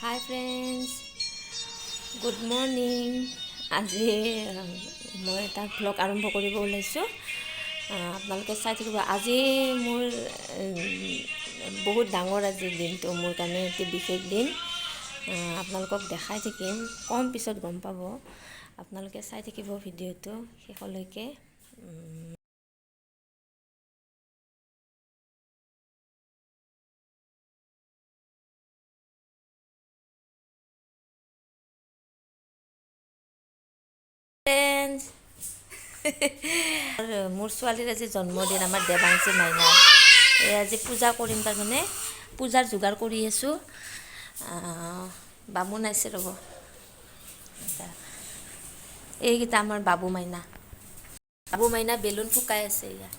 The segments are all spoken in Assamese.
হাই ফ্ৰেণ্ডছ, গুড মৰ্ণিং। আজি মই এটা ভ্লগ আৰম্ভ কৰিব ওলাইছোঁ, আপোনালোকে চাই থাকিব। আজি মোৰ বহুত ডাঙৰ আজি দিনটো, মোৰ কাৰণে এটি বিশেষ দিন। আপোনালোকক দেখাই থাকিম, কম পিছত গম পাব। আপোনালোকে চাই থাকিব ভিডিঅ'টো শেষলৈকে। ফ্ৰেণ্ডছ, মোৰ ছোৱালীৰ আজি জন্মদিন, আমাৰ দেৱাংশী মাইনাৰ। এই আজি পূজা কৰিম, তাৰমানে পূজাৰ যোগাৰ কৰি আছোঁ। বামুণ আছে, ৰ'ব। এইকেইটা আমাৰ বাবু মাইনা, বাবু মাইনা বেলুন ফুকাই আছে। এয়া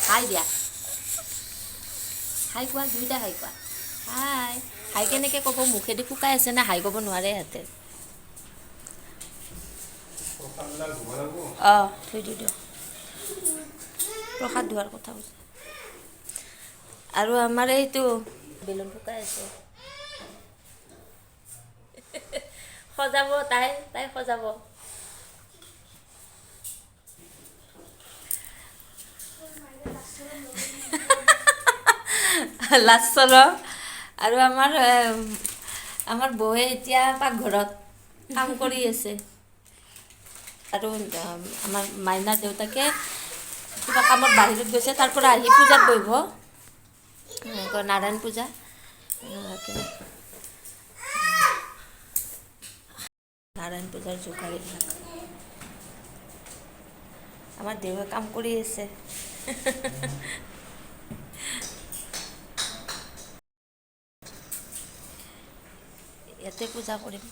হাই দিয়া, হাই কোৱা, দুইটা হাই কোৱা। হাই হাই কেনেকৈ ক'ব? মুখেদি ফুকাই আছে না, হাই ক'ব নোৱাৰে সিহঁতে। অঁ, থৈ দি দিয়ক। প্ৰসাদ ধোৱাৰ কথা কৈছে। আৰু আমাৰ এইটো বেলুন ফুকাই আছে, সজাব তাই, তাই সজাব। লাজ চল। আৰু আমাৰ বৌয়ে এতিয়া পাকঘৰত কাম কৰি আছে। আৰু আমাৰ মাইনা দেউতাকে কিবা কামত বাহিৰত গৈছে, তাৰ পৰা আহি পূজাত বহিব, নাৰায়ণ পূজা। নাৰায়ণ পূজাৰ যোগাৰ এইবিলাক। আমাৰ দেউৱে কাম কৰি আছে। ইয়াতে পূজা কৰিম।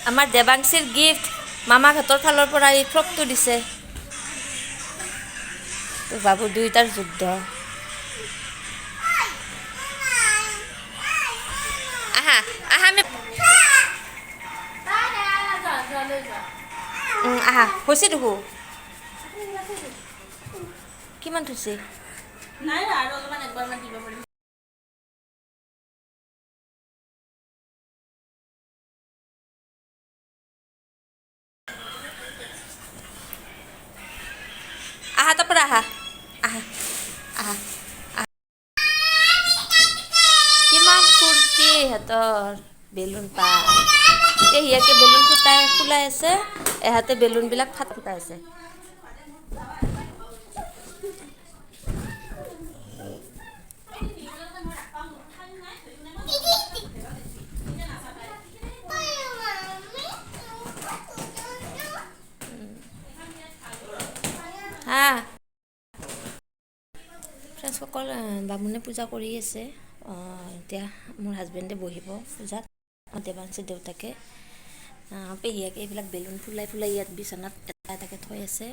আমাৰ দেৱাংশীৰ গিফ্ট, মামাকহঁতৰ ফালৰ পৰা এই ফ্ৰকটো দিছে। তো বাবু দুয়োটাৰ যুদ্ধ। আহা আহা, আমি আহা। হৈছে দেখো, কিমান থৈছে? নাই, আৰু অলপমান একবাৰমান দিব পাৰিম। আহা, তাৰ পৰা আহা, আহা আহা আহা। কিমান ফূৰ্তি সিহঁতৰ বেলুন পাই। পেহীয়েকে বেলুন ফুটাই ফুলাই আছে, এহাতে বেলুনবিলাক ফাট ফুটাই আছে। হা ফ্ৰেণ্ডছসকল, বামুণে পূজা কৰি আছে। এতিয়া মোৰ হাজবেণ্ডে বহিব পূজাত, দেৱাংশীৰ দেউতাকে। পেহীয়েকে এইবিলাক বেলুন ফুলাই ফুলাই ইয়াত বিচনাত এটা এটাকৈ থৈ আছে।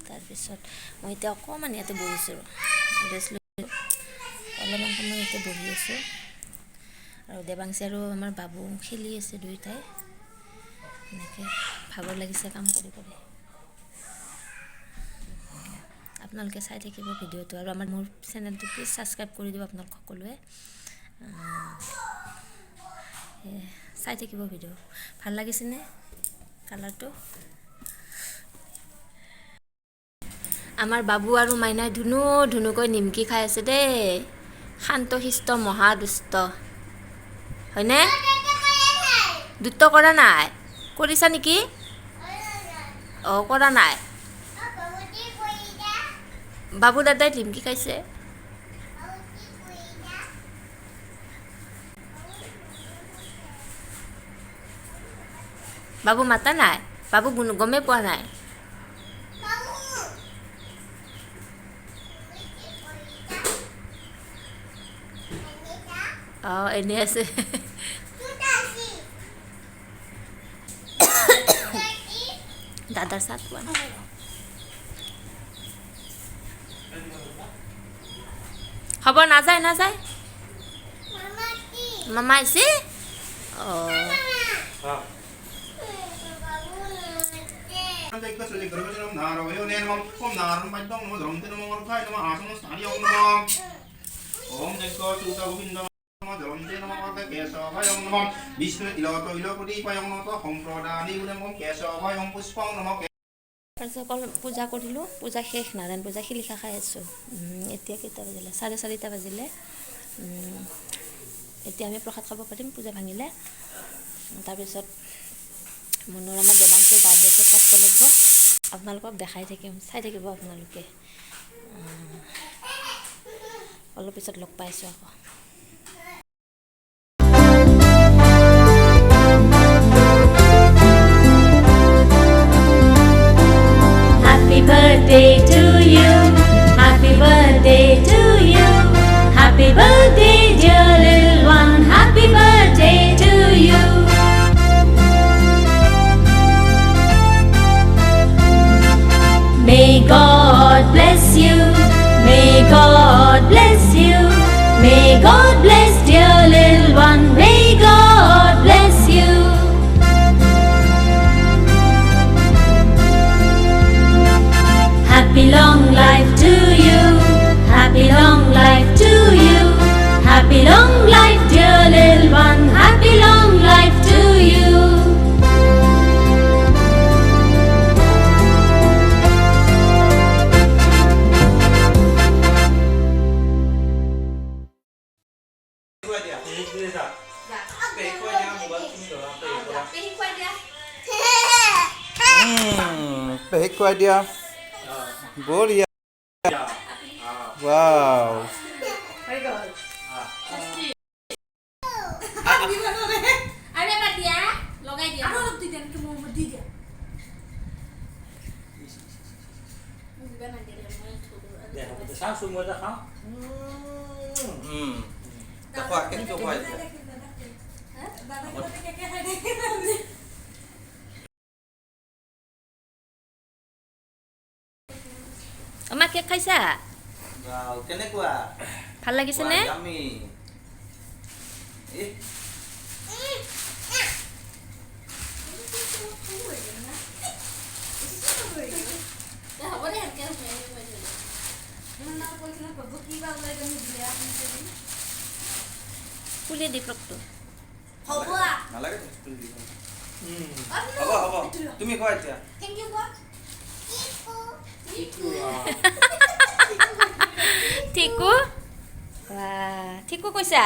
তাৰপিছত মই এতিয়া অকণমান ইয়াতে বহিছোঁ, ৰেষ্ট লৈ অলপমান সময় ইয়াতে বহি আছোঁ। আৰু দেৱাংশী আৰু আমাৰ বাবু খেলি আছে দুয়োটাই। এনেকৈ ভাগৰ লাগিছে কাম কৰি কৰি। আপোনালোকে চাই থাকিব ভিডিঅ'টো আৰু আমাৰ মোৰ চেনেলটো প্লিজ ছাবস্ক্ৰাইব কৰি দিব আপোনালোক সকলোৱে। চাই থাকিব ভিডিঅ'। ভাল লাগিছেনে কালাৰটো? আমাৰ বাবু আৰু মাইনাই ধুনু ধুনুকৈ নিমকি খাই আছে দেই। শান্ত শিষ্ট মহাদুষ্ট, হয়নে? দুষ্ট কৰা নাই? কৰিছা নেকি? অঁ, কৰা নাই। বাবু দাদাই নিমকি খাইছে। বাবু মাতা নাই, বাবু গমেই পোৱা নাই। অঁ, এনেই আছে। দাদাৰ চাহ পোৱা নাই। হ'ব, নাযায় নাযায়। মামা আহিছে। অঁ। ফ্ৰেণ্ডছসকল, পূজা কৰিলোঁ, পূজা শেষ, নাৰায়ণ পূজা, শিলিখা খাই আছোঁ। এতিয়া কেইটা বাজিলে? 4:30 বাজিলে। এতিয়া আমি প্ৰসাদ খাব পাৰিম পূজা ভাঙিলে। তাৰপিছত মনোৰমা দেৱাংশীৰ বাৰ্থডে কেক কাটিব লাগিব, আপোনালোকক দেখাই থাকিম, চাই থাকিব আপোনালোকে। অলপ পিছত লগ পাইছোঁ আকৌ। Happy birthday to you. Happy birthday to you. Happy birthday, dear little one. Happy birthday to you. May God bless you. May God bless you. May God bless dear little one. May God bless you. Happy long life to you. Happy long life to you. Happy long life, dear little one. Happy long life to you. পেহীক খুৱাই দিয়া, বঢ়িয়া, ৱাও। আৰু এবাৰ দিয়া, লগাই দিয়া। আৰু অলপ দি দিয়া, এনেকে মোৰ দি দিয়া। মোক দিবা নালাগে, মই থৈ দিওঁ। চাওঁচোন, মই এটা খাওঁ। খোৱা, কেকটো খুৱাই দিয়া। আমা কেক খাইছা? ৱাও, কেনেকুৱা? ভাল লাগিছেনে? য়ামি। এ হ'ব দে, সেনকে সোমাই সোমাই থৈ দে। খুলি দি ফ্ৰকটো। হ'ব। নালাগে, হ'ব হ'ব, তুমি খোৱা এতিয়া। Thank you কোৱা। ঠিকো বাহ, ঠিকো কৈছা।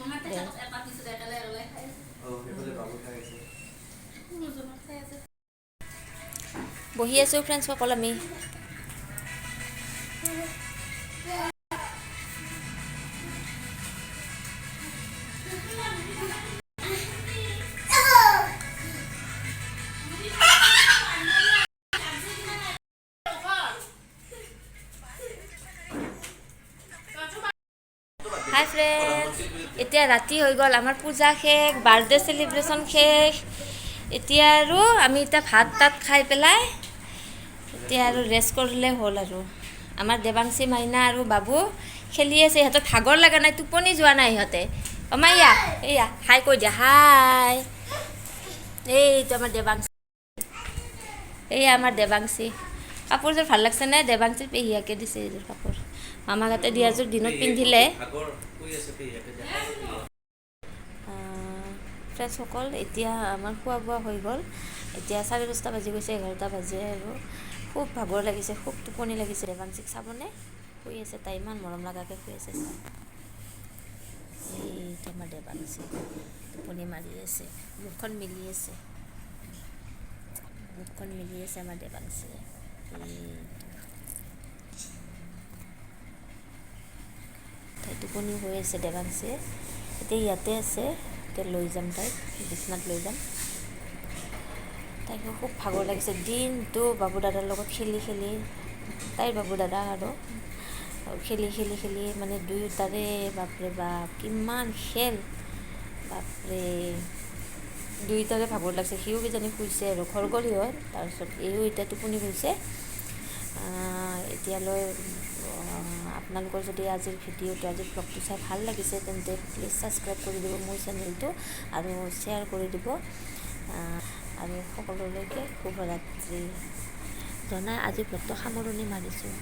আমাৰ তেখেতক এটা পিছত একেলগে ওলাই খাই আছে। সেইফালে বাবু খাই আছে। দুজনক খাই আছে। বহি আছোঁ ফ্ৰেণ্ডছসকল আমি। হাই ফ্ৰেণ্ডছ, এতিয়া ৰাতি হৈ গ'ল, আমাৰ পূজা শেষ, বাৰ্থডে চেলিব্ৰেশ্যন শেষ। এতিয়া আৰু আমি এতিয়া ভাত তাত খাই পেলাই এতিয়া আৰু ৰেষ্ট কৰিলে হ'ল আৰু। আমাৰ দেৱাংশী মাইনা আৰু বাবু খেলি আছে, ইহঁতৰ ভাগৰ লগা নাই, টোপনি যোৱা নাই ইহঁতে। অ মাইয়া, এইয়া হাই কৈ দিয়া, হাই। এইটো আমাৰ দেৱাংশী, এইয়া আমাৰ দেৱাংশী। কাপোৰযোৰ ভাল লাগছেনে? দেৱাংশীৰ পেহীয়েকে দিছে এইযোৰ কাপোৰ, মামাহঁতে দিয়াযোৰ দিনত পিন্ধিলে। ভাগৰ শুই আছে পেহীয়েকে দেখা। ফ্ৰেণ্ডছসকল, এতিয়া আমাৰ খোৱা বোৱা হৈ গ'ল। এতিয়া 10:30 বাজি গৈছে, 11টা বাজে আৰু। খুব ভাগৰ লাগিছে, খুব টোপনি লাগিছে। দেৱাংশীক চাবনে? শুই আছে তাই, ইমান মৰম লগাকৈ শুই আছে। এইটো আমাৰ দেৱাংশী টোপনি মাৰি আছে, মুখখন মেলি আছে, মুখখন মেলি আছে আমাৰ দেৱাংশীয়ে। এইটো তাই টোপনি হৈ আছে দেৱাংশীয়ে। এতিয়া ইয়াতে আছে, এতিয়া লৈ যাম তাইক, বিচনাত লৈ যাম। তাইক খুব ভাগৰ লাগিছে, দিনটো বাবু দাদাৰ লগত খেলি খেলি, তাইৰ বাবু দাদা আৰু খেলি খেলি খেলি মানে দুয়োটাৰে বাপৰে বাপ কিমান খেল, বাপৰে দুয়োটাৰে ভাগৰ লাগিছে। সিও কিজানি শুইছে আৰু ঘৰগলি হয়, তাৰপিছত এইও এতিয়া টোপনি গৈছে। এতিয়ালৈ আপোনালোকৰ যদি আজিৰ ভিডিঅ'টো, আজিৰ ভ্লগটো চাই ভাল লাগিছে, তেন্তে প্লিজ ছাবস্ক্ৰাইব কৰি দিব মোৰ চেনেলটো আৰু শ্বেয়াৰ কৰি দিব। আৰু সকলোলৈকে শুভৰাত্ৰি জনাই আজি ব্ৰতটো সামৰণি মাৰিছোঁ।